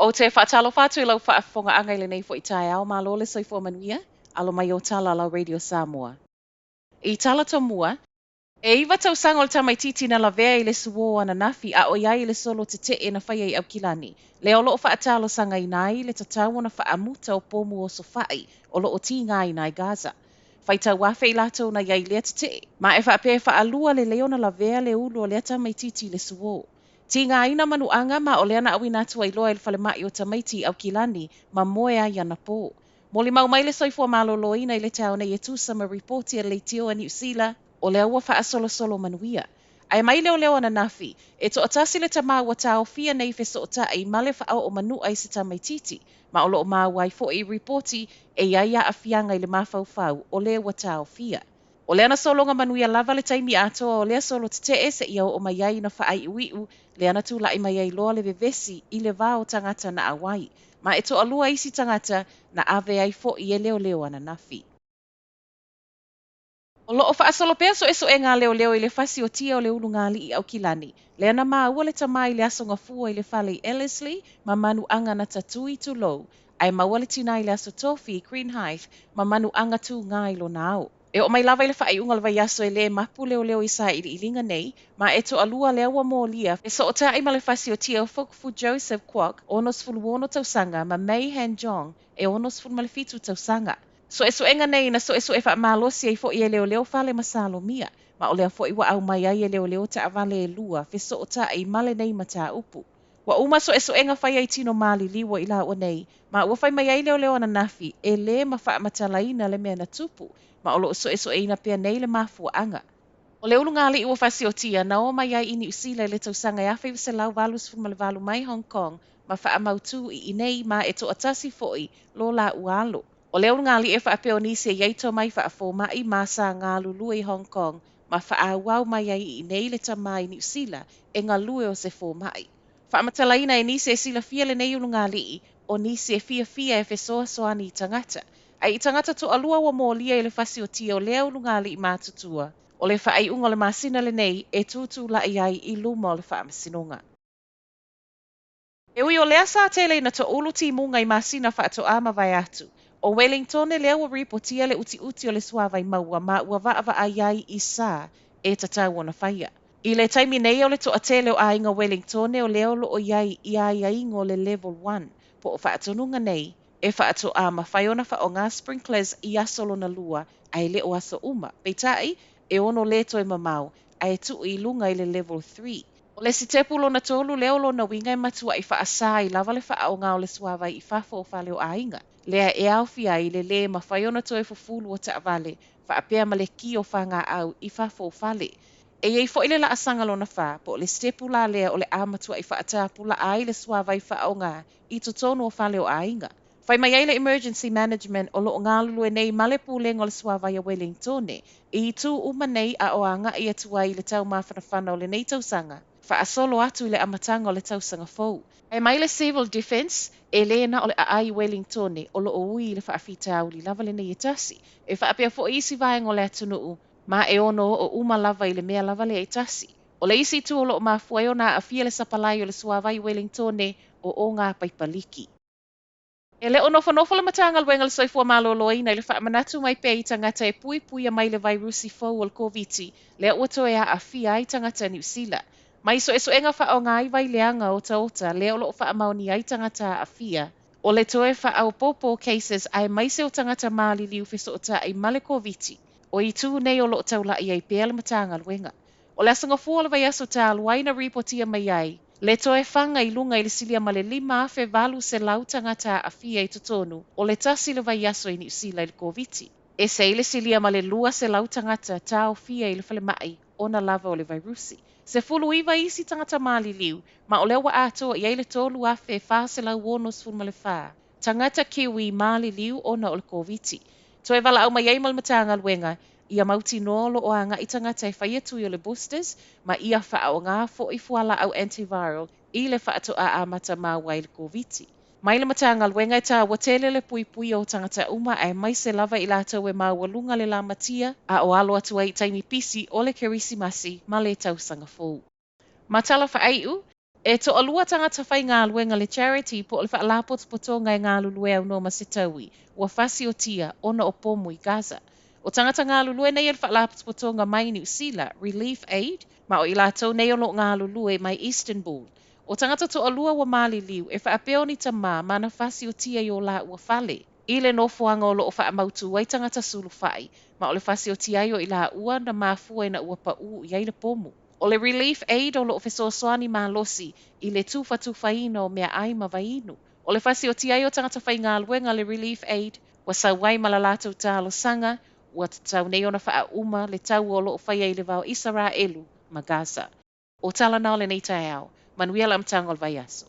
Ou te faatalofa atu i lau faafofogaaga i lenei foi taeao, malo le soifua manuia, alo mai o tala lau Radio Samoa. I tala tomua, e iva tausaga o le tamaitiiti na lavea i le suō ananafi a o i ai i le solo tetee na faia i Aukilani, lea o lo o faatalosagaina ai le tatau ona faamuta o pomu osofai o lo o tigaina ai Gaza. Faitau afe i latou na i ai i lea tetee, ma e faapea e faalua lelei ona lavea le ulu o lea tamaitiiti i le suō. Tigaina manuaga ma o lea na auina atu ai loa i le falemai o tamaiti i Aukilani ma moe ai anapō. Molimau mai le soifua maloloina i le taeao nei e tusa ma ripoti a le leitio a Niu Sila, o lea ua faasolosolo manuia. Ae mai leoleo ananafi, e toatasi le tamā ua taofia nei fesootai ma le faaoo manua i se tamaitiiti, ma o lo o maua ai foi i ripoti e i ai aafiaga i le mafaufau o le ua taofia. O lea na sologa manuia lava le taimi atoa o lea solo tetee seia oo mai ai ina faaiuiu lea na tulai mai ai loa le vevesi i le va o tagata na auai, ma e toalua isi tagata na ave ai foi e leoleo ananafi. O lo o faasolo pea suesuega a leoleo i le fasiotia o le ulugalii Aukilani, lea na maua le tamā i le Aso Gafua i le fale i Ellerslie ma manuaga na tatui tulou, ae maua le tinā i le Aso Tofi i Greenhithe ma manuaga tugā i lona ao. E oo mai lava i le faaiuga o le vaiaso e lē mapu leoleo i sailiiliga nei, ma e toalua lea ua molia, fesootai ma le fasiotia o Fook Fu Joseph Kwok, 66 tausaga, ma Mei Han Jong, e 67 tausaga. Suesuega nei na suesue faamalosi ai foi e leoleo fale ma Salomia, ma o lea foi ua aumai ai e leoleo taavale e lua fesootai ma lenei mataupu. Ua uma suesuega faia i tino maliliu o i laua nei, ma ua fai mai ai leoleo ananafi, e lē ma faamatalaina le mea na tupu, ma o lo o suesueina pea nei le mafuaaga. O le ulugalii ua fasiotia, na o mai ai i Niu Sila i le tausaga e 1988 mai Hong Kong ma faamautū i inei ma e toatasi foi lo laua alo. O le ulugalii e faapea o nisi e i ai tomai faafomai ma sa galulue i Hong Kong ma faaauau mai ai i inei le tamā i Niu Sila e galue o se fomai. Faamatalaina e nisi e silafia lenei ulugalii, o nisi e fiafia e fesoasoani i tagata. Ae i tagata toalua ua molia i le fasiotia o lea ulugalii matutua, o le faaiuga o le masina lenei e tutulai ai i luma o le faamasinoga. E ui o lea sa tele ina toulu timuga i masina faatoa mavae atu, ʻO Welingtone lea ua ripotia le utiuti o le suāwai maua ma ua vaavaai ai i sa e tatau ona faia. I le taimi nei o le toatele o aiga Welingtone o lea o lo o i ai i aiaiga o le Level One, po o faatonuga nei e faatoa mafai ona faaaoga sprinklers i aso lona lua ae le o aso uma. Peitai, e ono lē toe mamao ae tuu i luga i le Level Three. O le sitepu lona tolu lea o lona uiga e matuai faasā ai lava le faaaoga o le suāwai i fafo o fale o aiga, lea e aofia ai le lē mafai ona toe fufulu o taavale faapea ma le ki o fagaau i fafo o fale. E i ai foi le laasaga lona fā, po o le sitepu la lea o le a matuai faatapulaa ai le suāwai faaaoga i totonu o fale o aiga. Fai mai ai le Emergency Management o lo o galulue nei ma le Pulega o le Suāwai a Welingtone i itu uma nei a o agai atu ai i le taumafanafana o lenei tausaga, faasolo atu i le amataga o le tausaga fou. Ae mai le Civil Defence, e lē na o le aai i Welingtone o lo o ui i le faafitauli lava lenei e tasi, e faapea foi isi vaega o le atunuu, ma e ono oo uma lava i le mea lava lea e tasi. O le isi itu o lo o mafua ai ona aafia le sapalai o le suāwai i Welingtone, o o ngā paipa liki. E le o nofonofo le Matagaluega o le Soifua Maloloina i le faamanatu mai pea i tagata e puipuia mai le vairusi fou o le Koviti lea ua toe aafia ai tagata Niu Sila. Mai suesuega faaaoga ai vaileaga otaota lea o lo o faamaonia ai tagata aafia, o le toe faaopoopo o cases aemaise o tagata maliliu fesootai ma le Koviti, o itu nei o lo o taulai ai pea le Matagaluega. O le Aso Gafua o le vaiaso talu ai na ripotia mai ai le toe faga i luga i le silia ma le 5,800 tagata aafia i totonu o le tasi le vaiaso i Niu Sila i le Koviti. Ese ai le silia ma le 200 tagata taofia i le falemai ona lava o le vairusi. 19 isi tagata maliliu, ma o lea ua atoa i ai le 3,464 tagata Kiwi maliliu ona o le Koviti. Toe valaau mai ai ma le Matagaluega ia mautinoa o lo o agai tagata e faia tui o le boosters ma ia faaaoga foi fualaau antiviral i le faatoa amata maua ai le Koviti. Mai le Matagaluega e tāua tele le puipuia o tagata uma aemaise lava i latou e maualuga le lamatia a o alo atu ai i taimi pisi o le Kerisimasi ma le Tausaga Fou. Ma tala faaiu, E toalua tagata faigaluega le Charity po o le Faalapotopotoga e galulue aunoa ma se taui ua fasiotia ona o pomu i Gaza. O tagata galulue nei a le Faalapotopotoga mai Niu Sila, Relief Aid, ma o i latou nei o lo o galulue mai Istanbul. O tagata toalua ua maliliu e faapea o ni tama ma na fasiotia i o lāua fale i le nofoaga o lo o faamautu ai tagata sulufai, ma o le fasiotia ai o i laua na mafua ina ua paū i ai le pomu. O le Relief Aid o lo o fesoasoani malosi i le tufatufaina o meaai ma vaiinu. O le fasiotia ai o tagata faigaluega a le Relief Aid ua sau ai ma la latou talosaga ua tatau nei ona faauma le taua o lo o faia i le va o Isaraelu ma Gaza. O tala na o lenei taeao. Manuia le amataga o le vaiaso.